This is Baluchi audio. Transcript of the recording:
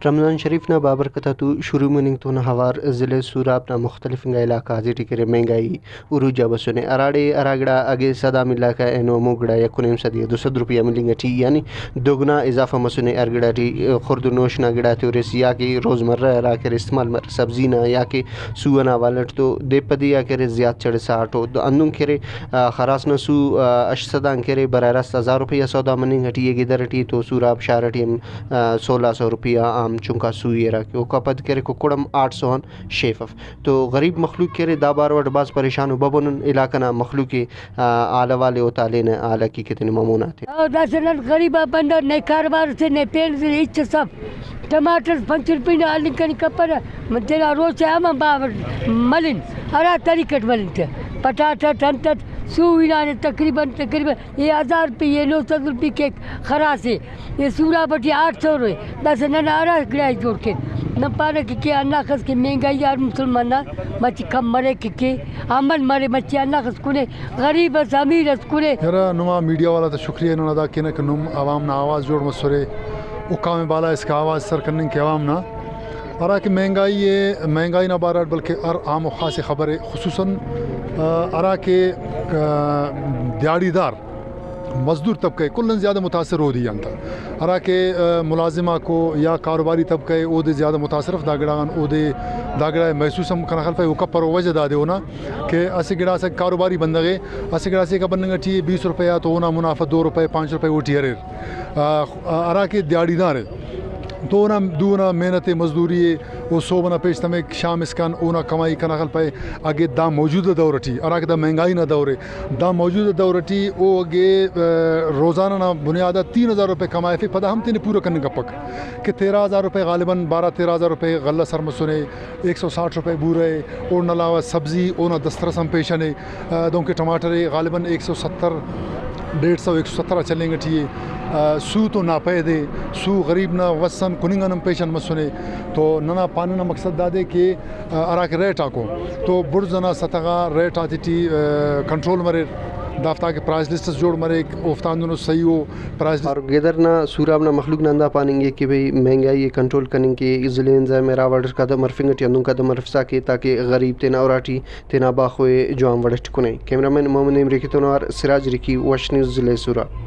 رمضان شریف نا بابرکت آ تو شروع مننگ تون ہوار ضلع سوراب نا مختلف انگا علاقہ آتے ٹی کرے مہنگائی عروج آ بسنے۔ ہراڑے ہرا گڑا اگہ سدا ملاکہ اینو ہمو گڑا یک و نیم سد یا دو سد روپیہ ملنگ ٹی، یعنی دگنا اضافہ مسنے ہر گڑا ٹی۔ خورد و نوش نا گڑا تے ہریس یا کہ روزمرہ ہرا کرے استعمال مر سبزی نا یا کہ سو ئنا حوالہ ٹی تو دے پہ دے آ کرے زیات چڑسا اٹو۔ ہندن کرے، آ، خراس نا سو، آ، ہشت سد آن کرے، براہ راست ہزار روپیہ سودا مننگ ٹی اے گدر ٹی تو سوراب شار ٹی ہم، آ، سولہ سو روپیہ عام چنکا سو ءِ ہرا کہ اوکا پد کرے ککڑ ہم آٹھ سو آن شیف اف۔ تو غریب مخلوق کرے دا بارو اٹ بھاز پریشان و ببنن علاقہ نا مخلوق ءِ، آ، حال حوال ءِ و تالین حال حقیقت ءِ ممونات۔ او داسہ نن غریب آ بندغ، نئے کاروبار سے، نئے پین سے، ہچ سب۔ ٹماٹر پنچ روپی نا ہلنگ کننگ کپرہ، من تینا روچ ءِ ہم باور ملن، ہرا طریقہ اٹ ملن تہ۔ پٹاٹہ اٹ انت اٹ سو ہنانے تقریباً، تقریباً اے ہزار روپی، اے نو سد روپی کیک خراس ءِ، اے سوراب ٹی آٹھ سو روئے۔ داسہ ننا ہرا گڑا ءِ جوڑ کین۔ نن پانہ کہ، کہ ہنداخس کہ مہنگائی آ مسلمان نا مچہ کم مریک کہ، کہ امن مرے، مچہ ہنداخس کنے، غریب اس امیر اس کنے۔ یرا نما میڈیا والا تا شکریہ نن ادا کینہ کہ نم عوام نا آواز جوڑ مسرے، حکام بالا اسکا آواز سر کننگ کہ عوام نا ہرا کہ مہنگائی ءِ، مہنگائی نا بارہ اٹ بلکہ ہر عام و خاص ءِ خبر ءِ، خصوصاً، آ، ہرا کہ، آ، دیہاڑی دار مزدور طبقہ ءِ کل آن زیادہ متاثر اودے انت۔ ہرا کہ، آ، ملازم آکو یا کاروباری طبقہ ءِ اودے زیادہ متاثر اف دا گڑا غان، اودے دا گڑا ءِ محسوس ہم کنا خلفا۔ او کپر و وجہ دادے اونا کہ اسہ گڑاس اگہ کاروباری بندغ ءِ، اسہ گڑاسے کا بننگ ٹی بیس روپے آ تو اونا منافع دو روپے، پانچ روپے اوٹی اریر۔ آ، آ، ہرا کہ دیہاڑی دار ءِ تو اونا دو اونا محنت ءِ، مزدوری ءِ، او سہب ئنا پیش تمک، شام اسکان اونا کمائی کنا خلفا۔ اگہ دا موجودہ دور ٹی، ہرا کہ دا مہنگائی نا دور ءِ، دا موجودہ دور ٹی او اگہ، آ، روزانہ نا بنیاد آ تین ہزار روپے کمائفے، پدا ہم تینے پورا کننگ کپک کہ تیرہ ہزار روپے غالباً، بارہ تیرہ ہزار روپے غلہ سر مسنے، ایک سو ساٹھ روپے بورہ ءِ، اوڑنا علاوہ سبزی اونا دسترس ہم پیشن ءِ، آ، دنکہ ٹماٹر ءِ غالباً ایک سو ستر، ڈیڑھ سو، ایک سو ستر آ چلینگ ٹی ءِ۔ آ، سو تو ناپید ءِ، سو غریب نا وس آن کننگ آن ہم پیشن مسنے۔ تو ننا پاننگ نا مقصد دادے کہ، آ، ہرا کہ ریٹ آکو تو بڑز ئنا سطح غا ریٹ آتے ٹی، آ، کنٹرول مریر، دافتا کہ پرائس لسٹ اس جوڑ مریک، اوفتا ہندنو صحیح او پرائس لسٹ۔ اور گدر نا سوراب نا مخلوق نا ہندا پاننگ ءِ کہ بھئی مہنگائی ءِ کنٹرول کننگ کہ ضلع انتظامیہ ہرا وڑ قدم ہرفنگ ٹی ہندن قدم ہرفسا کہ تاکہ غریب تینا اراٹی تینا باخو ءِ جوان وڑ اٹ کنے۔ کیمرہ مین محمد نعیم رکی تون اوار سراج رکی، وش نیوز، ضلع سوراب۔